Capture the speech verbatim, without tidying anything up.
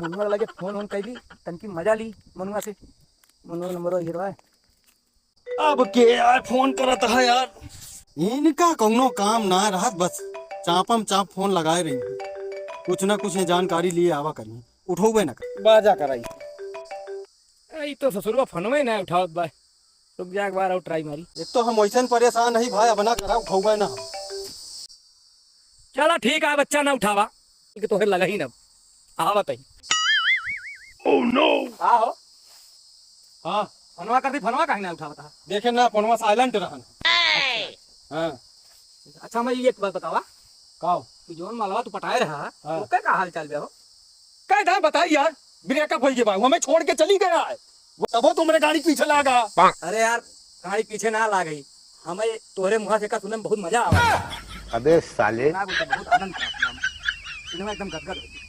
मनुआ लगे फोन वोन कैली, तनकी मजा ली मनुआ से। मनुआ नंबर हीरो है। अब के यार फोन करत है यार? इनका कौनो काम ना रहत, बस चापम चाप फोन लगाए रही। कुछ ना कुछ ये जानकारी लिए आवा करी, उठौबे ना कर। बाजा कराई। ई तो ससुरवा फोनवे ना उठावत बा। रुक जा, एक बार और ट्राई मारी। एक तो हम वैसन परेशान हई भाई, अब ना करा, उठौबे ना। चला ठीक है, बच्चा ना उठावा, कि तोहे लगा ही ना। आवा तई। Oh no! का हो? हाँ। फोनवा कर दी, फोनवा काहे ना उठावत है? देखे ना, फोनवा साइलेंट रहन। हाँ। अच्छा, मैं एक बात बतावा। का हो? कि जौन मलवा तू पटाए रहा, हाँ। ओकर का हाल चाल बे हो? का था बताई यार, ब्रेकअप हो गया बा, वो हमें छोड़ के चली गया है। वो तबो तुमरे गाड़ी के पीछे लागा। अरे यार, गाड़ी पीछे ना लागई, हमें तोहरे मुँह से का सुने में बहुत मजा आवा। अबे साले। ना बोलते, बहुत आनंद था। सिनेमा एकदम गदगद हो गया।